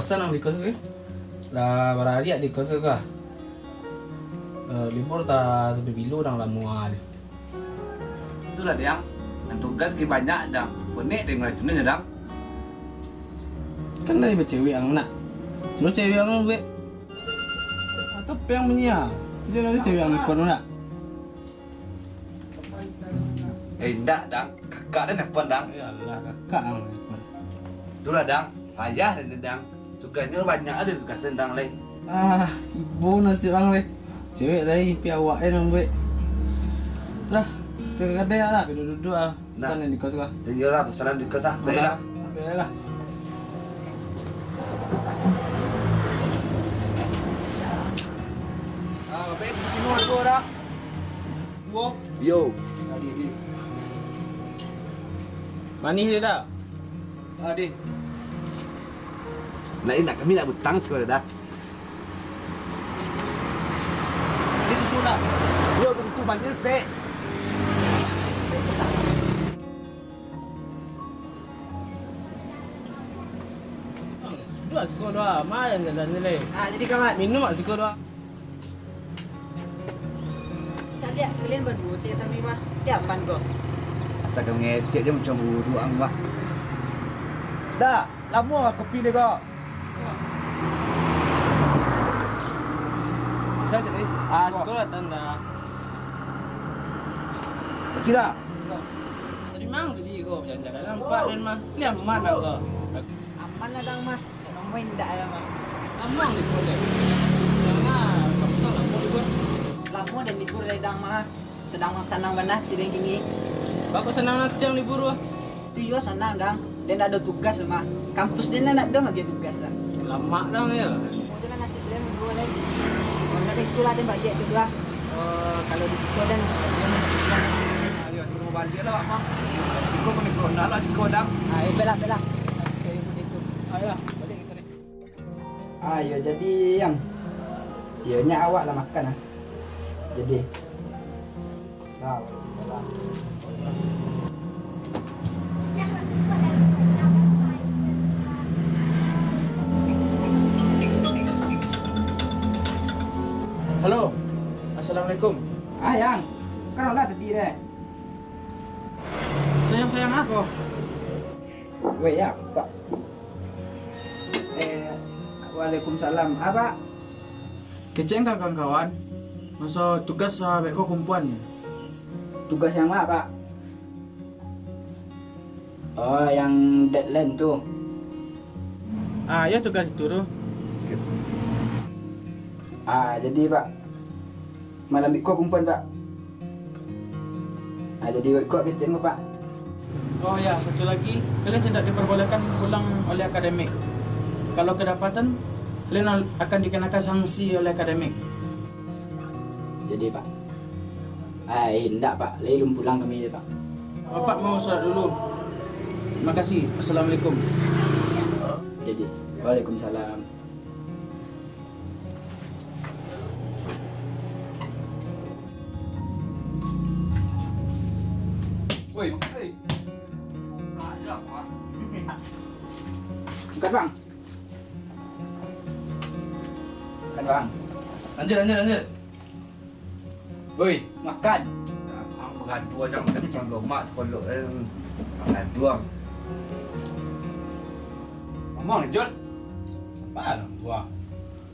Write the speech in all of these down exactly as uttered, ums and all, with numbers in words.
Bosan ang di kos ko, eh. Lah barariak di kos ko, ah. Eh, libur tak sampai bilo dang lamo ah. Itulah, Dang. Nan tugas ki banyak, Dang. Bonek deh maracunnyo, Dang. Kan dari bacewek ang nak. Cuma cewek ang buek. Atau peng punya. Jadi nanti cewek ang ikut nak. Eh, indak, Dang. Kakak den nelpon, Dang. Ya Allah, kakak ang nelpon. Itulah, Dang. Payah den, Dang. Tugasnyo banyak ado tugas den, Dang, lai. Ah, ibo nasib ang lai. Cewek lai, pi awak eh nan buek. Lah, ka kadai lah, duduk-duduk ah. Nah. Pesan yang di kos lah. Iyo lah, pesanan di kos lah. Baiklah. Baiklah. Ah, baik, sini aku dah. Duo. Yo. Tadi, di. Manih dia dah. Ah, di. Nak, nak kami nak butang sekolah dah. Ini susu nak. Yo, susu manis, Dek. Dua siko dua, main jalan ni leh. Ah, jadi kawan. Minum siko dua. Caliak kalian baduo se tadi mah. Diaman ko. Asa ka ngecek je macam buruak ang mah. Dah, lamo lah kopi deh ko. Bisa jadi. Ah, siko lah tanda. Kasih dah. Tadi mang tadi ko jalan-jalan nampak den mah. Ni aman ang ko. Aman lah dang mah. Cak mangoi indak lah mah. Aman di ko deh. Jangan, kamu tahu lah, mau di ko. Lamo den libur dari dang mah. Sadang sanang bana ti den kini. Bako sanang nanti yang libur wah. Iyo sanang dang. Den ado tugas mah. Kampus den nak dong lagi tugas lah. Lamak dang ya. Itu lah nasib den dulu lai. Kalau tak itulah den baliak sudah. Oh, kalau di siko den. Ayo, suruh baliak lah, Mak. Siko pun ikut nak lah, siko dang. Ah, eh, belah, belah. Ayo, baliak kita ni. Ah, iyo jadi, Yang. Iyo, nyak awak lah makan, ah. Jadi. Nah, waalaikumsalam. Halo. Assalamualaikum. Ah, Yang. Kan lah tadi deh. Sayang-sayang ako. Weh, ya, Pak. Eh, waalaikumsalam. Apa? Kecek ka kawan-kawan, maso tugas, ah, beko kumpuan. Tugas yang ma, Pak? Oh, yang deadline tu. Ah, ya tugas itu tu. Ah, jadi, Pak, malam iko kumpuan, Pak. Ah, jadi iko kecek ko, Pak. Oh ya, satu lagi, kalian tidak diperbolehkan pulang oleh akademik. Kalau kedapatan, kalian al-, akan dikenakan sanksi oleh akademik. Jadi, Pak. Ah, eh, indak, Pak. Lai lun pulang kami, Pak. Bapak mau sholat dulu. Terima kasih. Assalamualaikum. Jadi, waalaikumsalam. Woi, Bang. Hei. Angkat, Bang. Angkat, Bang. Lanjut, lanjut, lanjut. Woi, makan. Ang bagaduah aja, macam lomak sekolok, eh. Bagaduah. Ngomong, Jun. Apa lah, buah?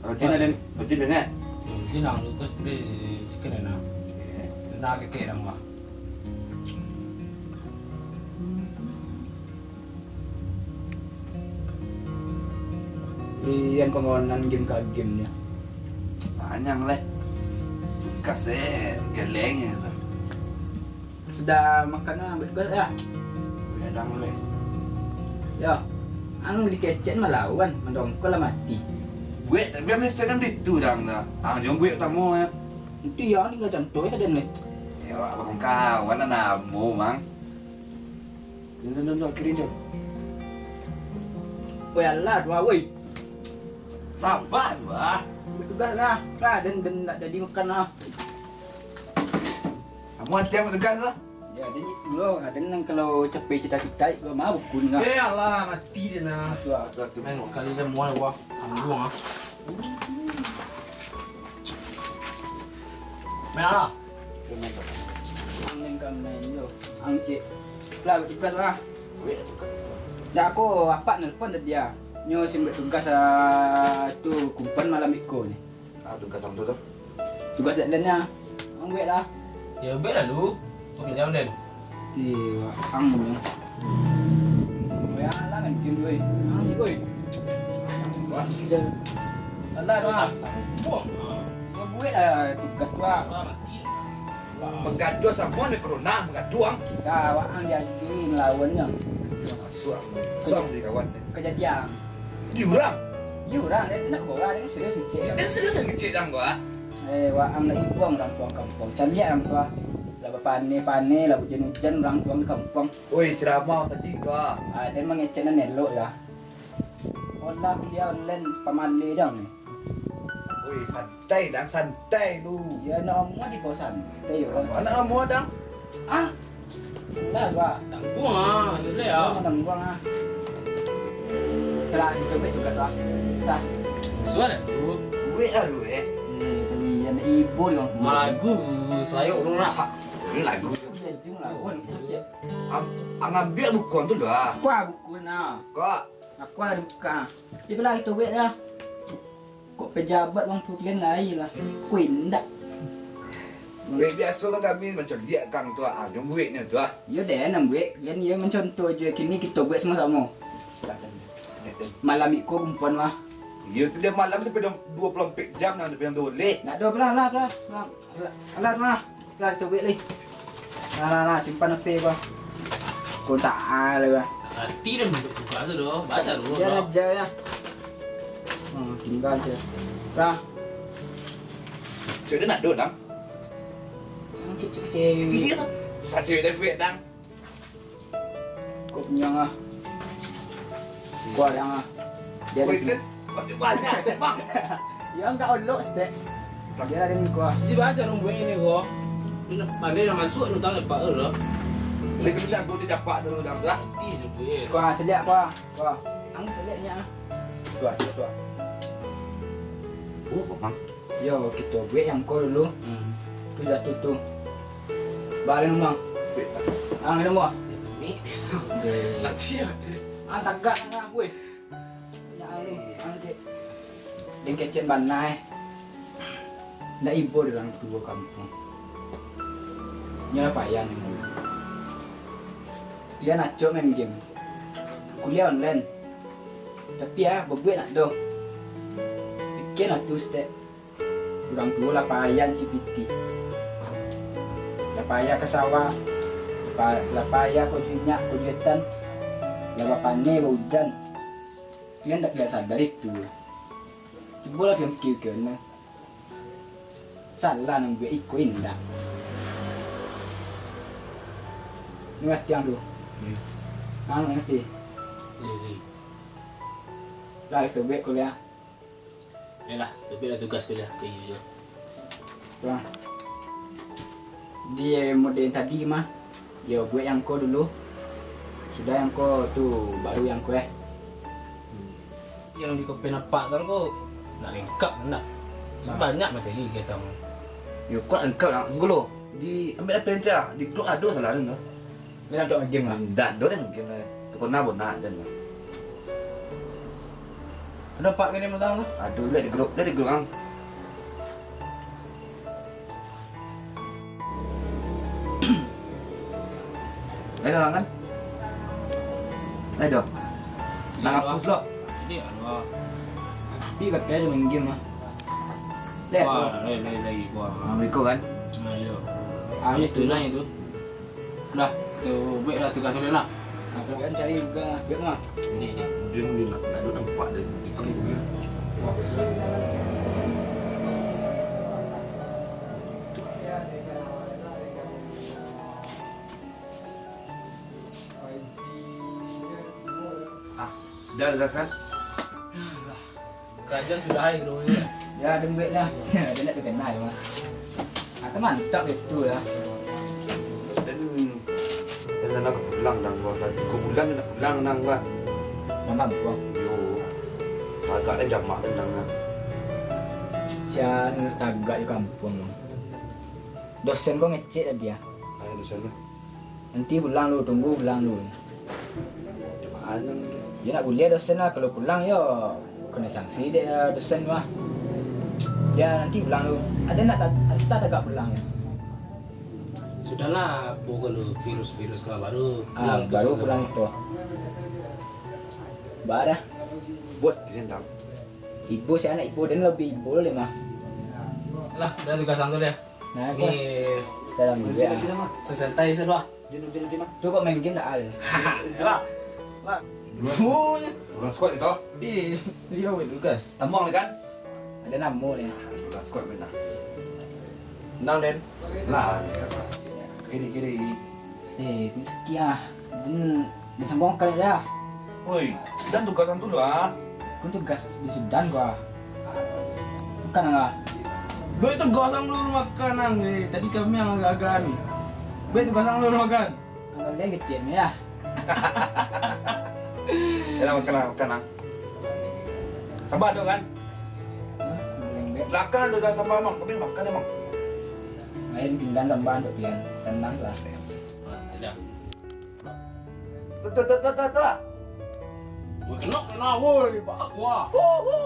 Roti nak, roti nak, eh? Hmm, sini ang lukas tu deh, chicken enak. Enak kekek dah, mah. Rian permohonan game ka game nyo. Panjang leh. Kasih geleng tu. Sudah makan ah, bertugas ah. Gadang leh. Yo, ang dikecek malawan, mandongkol lah mati. Buek, tapi ambil sekarang di tu dang dah. Ang jom buek tamu ya. Itu yang tinggal contoh ya tadi ni. Ya, abang kawan lah namo, Mang. Jom, jom, jom, jom, kirim, jom. Woi, alah, dua, woi. Sabar, wah. Bertugas lah. Nah, dan, dan nak jadi makan lah. Kamu hati yang bertugas lah. Ya, den, bro, den nan kalau capai cita-cita, bro, mah bukun lah. Eh, alah, mati den nah. Tu ah. Main sakali den mual, wah, tangguang ah. Main lah. Main ka main jo. Ang cek. Lah, tugas lah. Dak, ko apak nelpon tadi ah. Nyo sim buek tugas ah, tu kumpulan malam iko ni. Ah, tugas apo tu? Tugas dak den nyo. Ang buek lah. Ya, buek lah lu. Oke, jam den. Di ang ni. Weh, alah main game, weh. Ang cik, weh. Wah, ijal. Alah, doh. Buang. Kau buek lah tugas tu ah. Manggaduah samo ni corona, manggaduah ang. Dah, awak ang jadi ngelawannyo. Masuak ang. Masuak ang jadi kawan ni. Kejadian. Di urang? Di urang, dia nak korang, dia serius ngecek. Dia serius ngecek dalam gua. Eh, wak ang nak ibuang urang tuang kampuang. Caliak urang tuang. Lah bapane-pane, lah ujan-ujan urang tuang di kampuang. Oi, ceramah saji tu ah. Ah, dia mangecek nan elok ya. Olah kuliah online pamali dang ni. Oi, santai dang, santai lu. Ya, nak amuah di bawah santai yo. Anak amuah dang. Ah, lah gua. Tangguang ah, sudah ya. Tangguang ah. Telah, itu baik tugas ah. Dah. Suara tu. Duit lah lu eh. Eh, kalian ibu dengan malagu sayok lu nak. Ini lagu. Jajung lah, wan, kecil. Ang, ang ambiak buku tu lah. Kua buku nah. Kok? Aku lah buka. Dia lah itu duit dah. Kok pejabat wang tu kalian lai lah. Kok indak. Weh, biaso kan kami mancoliak kang tu ah, nyo bueknyo tu ah. Iyo deh, nan buek. Kalian iyo mancontoh jo kini kito buek samo-samo. Malam iko kumpulan mah. Iyo tu dia malam sampai dua puluh empat jam nan sampai dua boleh. Nak dua belah lah, belah. Belah, belah, belah mah. Lah, cobek lai. Nah, nah, nah, simpan H P gua. Kontak ah lah gua. Hati dah bentuk buka tu doh. Baca dulu. Dia doh. Aja ya. Hmm, tinggal je. Lah. Cewek dia nak dong, dang. Cik, cik, cik. Iya. Sa cewek dia duit, dang. Kok kenyang ah. Kuah yang ah. Dia ada. Woi, sini. Banyak, banyak, bang. Ya, enggak olok, stek. Dia ada yang kuah. Jadi baca dong buek ini, ko. Ini pandai dah masuk, lu tahu, Pak, lu. Dia kena cabut, dia dapat tu, dang, dah. Nanti dia buek. Kuah, celiak, kuah. Kuah. Ang celiaknya ah. Tuah, tuah, tuah. Oh, bang. Yo, kito buek yang ko dulu. Hmm. Tu jatuh tu. Baliak rumah. Buek tak? Ah, minum buah. Ni. Deh. Latihan. Ah, tagak tangah, weh. Nak anu, anu, cek. Deng kecek bana, eh. Ndak ibo di urang tuo kampuang. Nyo lah payah ni. Dia acok main game. Kuliah online. Tapi ah, babuek nak doh. Pikian lah tu, stek. Urang tuo lah payah si pitih. Lah payah ka sawah. Lah pa-, lah payah ko jo inyak, ko jo etan. Lah bapane, baujan. Kalian tak kalian sadar itu. Cubolah kalian pikirkan, nah. Salah nan buek iko indak. Ni ngerti ang tu? Hmm. Ang ngerti? Iya, iya. Lah, itu buek kuliah. Yalah, tapi lah tugas kuliah ke iyo. Wah. Di model tadi mah, yo buek yang ko dulu. Sudah yang ko tu, baru yang ko, eh. Yang di kopi napak tu ko, nak lengkap nak. Nah. Banyak materi kita. Yo, kuat lengkap nak. Gulo. Di, ambil lah pen cah. Di grup ado salah tu. Ni nak game lah. Ndak ado dah game lah. Tukuna bonak dan lah. Ado pak kini malam lah. Ado lah di grup, dah di grup ang. Ado lah kan? Ado. Nak hapus lo. Jadi ado. Tapi pakai ado main game lah. Lihat tu. Wah, lai, lai, lai, wah. Nah, beko kan? Nah, iyo. Ah, itu lah itu. Dah, tu buek lah tugas ulun lah. Nah, kalian cari juga lah, biar mah. Ini, ini. Dia ni nak, nak duduk nampak dia. Ini, ini. Ah, dah, dah kan? Kerajaan sudah hai, bro, ya. Ya, ada duit dah. Ada nak terkenal, mah. Atau mantap itu lah. Dan Nak pulang, Nang, gua dah tigo bulan nak pulang, Nang, gua. Nang kampuang? Yo. Tagak den jamak den, Nang, ah. Jan tagak di kampuang, Nang. Dosen ko ngecek tadi, ah. Ado dosen tu? Nanti pulang lu, tunggu pulang lu. Di mano tu? Yo nak kuliah dosen lah, kalau pulang yo kena sanksi dek, eh, dosen tu lah. Yo nanti pulang lu. Ado nak tag-, ado tak tagak pulang yo? Sudahlah, pokok lu virus-virus ka baru. Ah, pulang tu baru sudah pulang tu. Ba dah. Buat dia ndak? Ibo si anak ibo, dan lebih ibo le mah. Lah, dah tugas santai deh. Nah, ni bos. Salam dulu ya. Santai saja lah. Jun, Jun, Jun, ah. Tu kok main game tak ada? Lah. Lah. Urang squad itu? Eh, dia buat tugas. Tambang ni kan? Ada nama ni. Urang squad benar. Nang, Den. Lah, kiri, kiri. Eh, ni sekiah. Den, den sambung kali dah. Oi, dan tugasan tu lah. Kun tugas di Sudan gua. Bukan lah. Baik tugasan lu makan, Nang. Eh, tadi kami yang agak-agak ni. Baik tugasan lu makan. Kalian kecil ya. Ya lah, makan lah, makan lah. Sabar tu kan? Hah? Belum, Bek. Makan tu dah sabar, Mang. Kami makan ya, Mang. Lain pinggan sabar untuk pian. Tenang lah. Ah, sudah. Tuh, tuh, tuh, tuh, tuh, tuh. Woi, kena, kena, woi, bak aku ah. Hu, hu.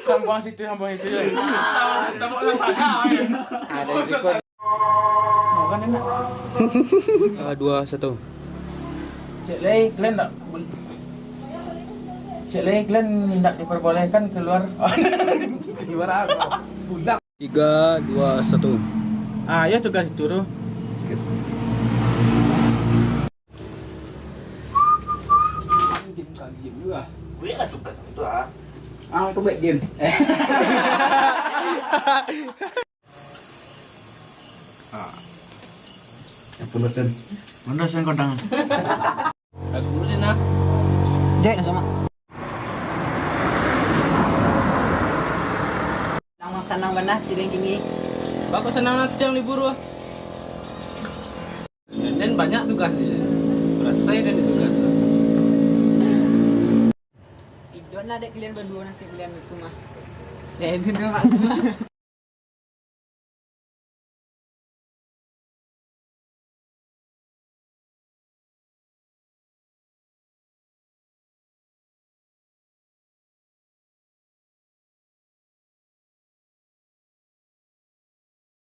Sambuang situ, sambuang situ je. Tabok lah sana, eh. Ada risiko. Mau kan enak? Ah, dua, satu. Cek lai, kalian ndak bul-, cek lai, kalian ndak diperbolehkan keluar. Keluar apa? Pulang. Tiga, dua, satu. Ah, yo tugas itu tu. Skip. Game kali game juga. Weh lah tugas itu ah. Ah, aku buat game. Ah. Yang pun dosen. Mana dosen kau tangan? Lagu dulu deh, nah. Jahit langsung, Mak. Nang sanang bana, tidak kini. Bako sanang nanti yang libur, wah. Dan banyak tugas ni. Rasai dan tugas. Idon lah dek kalian berdua nasib kalian itu mah. Ya, itu tu, Mak.